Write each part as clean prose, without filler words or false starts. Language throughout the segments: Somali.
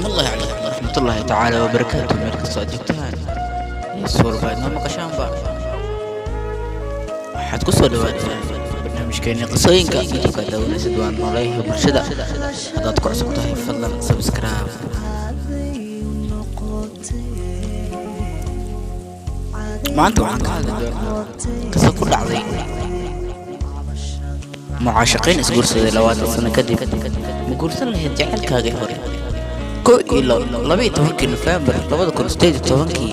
Salaamullaahi calaykum waraxmatullaahi tacaala wabarakaatu. Meel kastoo aad joogtaan iyo suwalba aad noo maqashaanba, waxaad ku soo dhawaataan barnaamijkeeni qisooyinka. YouTube-ka daawanaysid waa Nooleyaha Bulshada. Haddaad ku cusub tahay, fadlan subscribe. Maanta waxaan ka hadli doonaa qiso ku dhacday mucaashaqiin isguursaday 20 sano kadib. Ma guursan lahayd jacaylkaagii hore? 21-kii Nofembar 2018-kii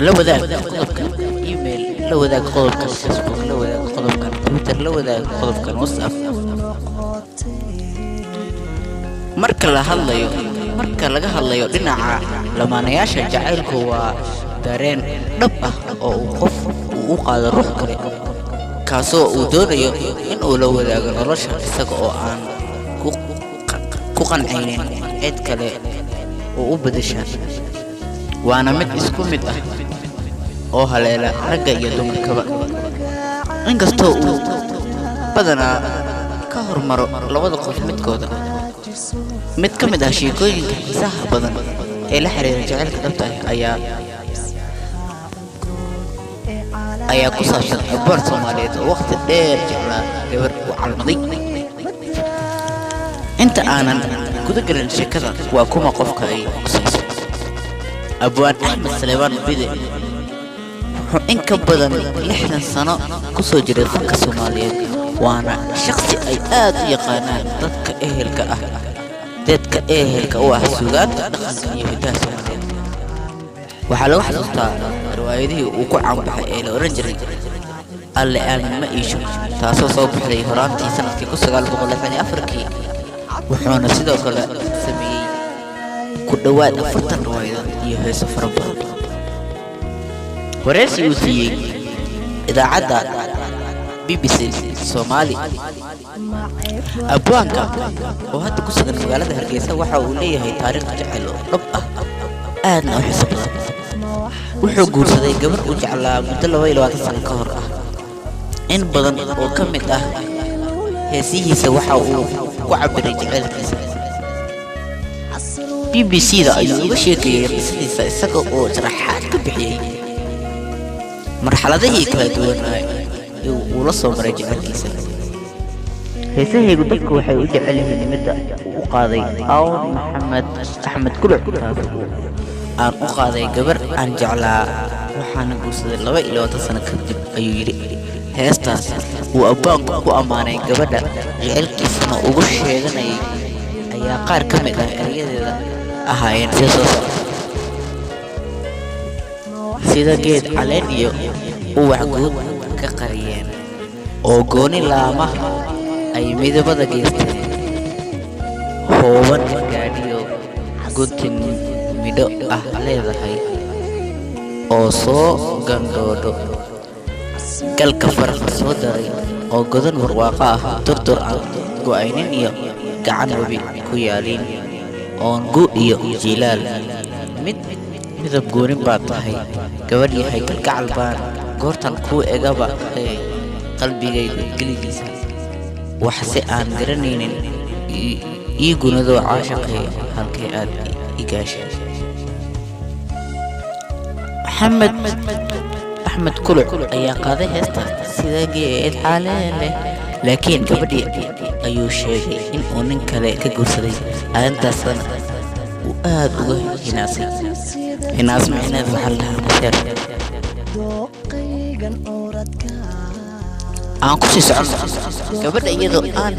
la wadaag qodobkan email, la wadaag qodobkan Facebook, la wadaag qodobkan Twitter, la wadaag qodobkan WhatsApp. Marka la hadlayo, marka laga hadlayo dhinaca lamaanayaasha, jacaylku waa dareen dhab ah oo uu qof uu u qaado ruux kale, kaasoo uu doonayo in uu la wadaago nolosha, isaga oo aan ku qancaynin cid kale oo u beddesha. Waana mid isku mid ah oo haleela ragga iyo dumarkaba, inkastoo uu badanaa ka hormaro labada qof midkooda. Mid ka mid ah sheekooyinka xiisaha badan ee la xiriira jacaylka dhabta ah ayaa ku saabsan abwaar Soomaaliyeed oo waqti dheer jeclaa gabar uu calmaday. Inta aanan guda gelin sheekada, waa kuma qofka ay khusayso? Abwaan Axmed Saleebaan Bide wuxuu in ka badan 60 sano ku soo jiray fanka Soomaaliyeed, waana shaqsi ay aad u yaqaanaan dadka ehelka ah, dadka ehelka u ah suugaanta dhaqanka iyo hiddaha Soomaaliyeed. Waxaa lagu xasuustaa riwaayadihii uu ku caanbaxay ee la odhan jiray Alle Aamin Ma Iisho, taasoo soo baxday horaantii sanadkii 1964-kii. Wuxuuna sidoo kale sameeyey ku dhowaad 40 riwaayadood iyo heeso fara badan. Wareysi uu siiyey idaacadda BBC Soomaali, abwaanka oo hadda ku sugan magaalada Hargeysa waxa uu leeyahay taariikh jacayl oo dhab ah, aadna u xiiso badan. Wuxuu guursaday gabar uu jeclaa muddo 22 sano ka hor ah. In badan oo ka mid ah heesihiisa waxa uu ku cabiray jacaylkiisa. BBC da ayuu uga sheekeeyey qisadiisa, isaga oo sharaxaad ka bixiyey marxaladihii kala duwanaa ee uu la soo maray jacaylkiisa. Heesahaygu dadku waxay u jecel yihiin midda uu u qaaday Awn Maxamed Axmed Kuluc, taas oo aan u qaaday gabar aan jeclaa, waxaana guursaday 22 sano kadib, ayuu yidhi. Heestaas uu abwaanku ku ammaanay gabadha, jacaylkiisana ugu sheeganayay, ayaa qaar ka mid ah erayadeeda ahaayeen sida soo socda: Sida geed caleen iyo ubax guud ka qariyeen oo gooni laamaha ay midabada geysteen, hooban gaadhiyo guntin midho ah leedahay oo soo gandhoodho, galka faraqa soo daray oo godan barwaaqo ah, durdur aan go'aynin iyo gacan webi ku yaaliin oon gu iyo jiilaal mid midab goonin baad tahay, gabadh yahay kalgacal baan goortan kuu egaba ee qalbigayga geligiisa, waxse aan garanaynin ii gunadoo caashaqay halkee aad i gaashay. Maxamed Axmed Kuluc ayaa qaaday heesta Sida Geed Caleen Leh, laakiin gabadhii ayuu sheegay in uu nin kale ka guursaday, arrintaasna uu aad uga hinaasay. Hinaas micneed waxaa la dhahaa maseer. Aan ku sii soconno. Gabadha iyadoo aan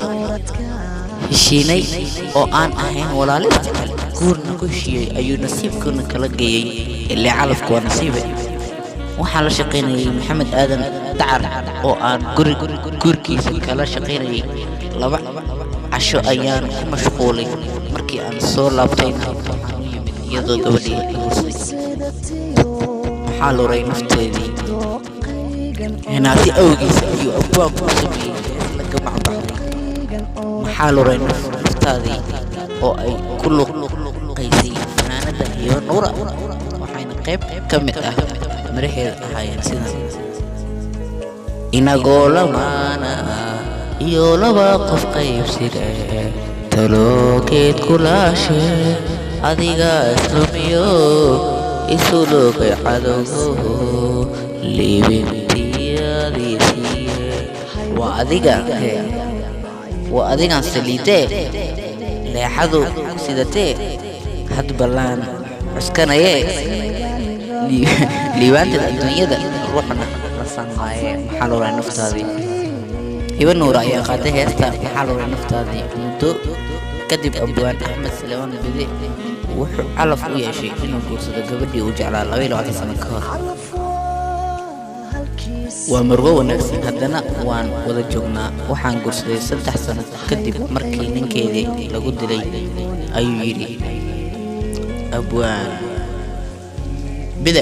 heshiinay oo aan ahayn walaalo isjecel, guurna ku heshiiyey, ayuu nasiibkuna kala geeyey, ilaa calafku waa nasiibe. Waxaan la shaqaynayay Maxamed Aadan Dacar oo aan guri guurkiisa kala shaqaynayay. 2 casho ayaan ku mashquulay. Markii aan soo laabtayna waxaan u yimid iyadoo gabadhii la guursaday. Maxaa luray nafteedii? Hinaasi awgiisa ayuu abwaanku u sameeyey hees la gamac baxday Maxaa Luray Naftaadii, oo ay ku luqaysay fanaanada Hibo Nuura, waxayna qayb ka mid ah miraheeda ahaayeen sidan: Inagoo lamaana Iyo laba qof qaybsire taloogeed kulaashe, adiga islumiyo isu loogay cadowgo liibintiyaadiisiiye. Waa adiga hee, waa adigan saliidee leexadu ku sidatee, hadbalaan cuskanayee liibaanteed adduunyada ruuxna la sanmaaye. Maxaa looray naftaadii? Hiba Nuura ayaa qaaday heesta Maxaa looray naftaadii. Muddo kadib abwaan Axmed Saleemaan Bide wuxuu calaf u yeeshay inuu guursado gabadhii uu jeclaa 22 sano ka hor. Waa marwo wanaagsan, haddana waan wada joognaa. Waxaan guursaday 3 sano kadib markii ninkeedii lagu dilay, ayuu yidhi abwaan Bide.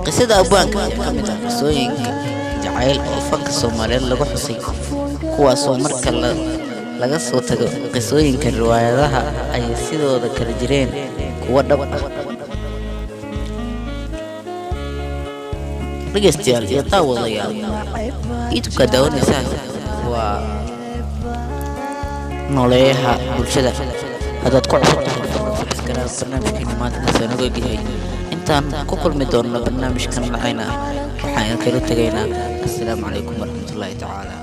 Qisada abwaanka ayaa ka mid ah qisooyinka jacayl oo fanka Soomaaliyeed lagu xusay, kuwaasoo marka laga soo tago qisooyinka riwaayadaha ay sidooda kala jireen kuwo dhab ah. Dhegeystayaal iyo daawadayaal, YouTube-ka daawanaysaan waa nooleeyaha bulshada. Haddaad ku cusub tahay, fadlan subscribe. Barnaamijkeena maanta intaas nooga egyahay. Intaan ku kulmi doonno barnaamijkan lacayna, waxaan idin kala tegaynaa assalaamu calaykum waraxmatullaahi tacaala.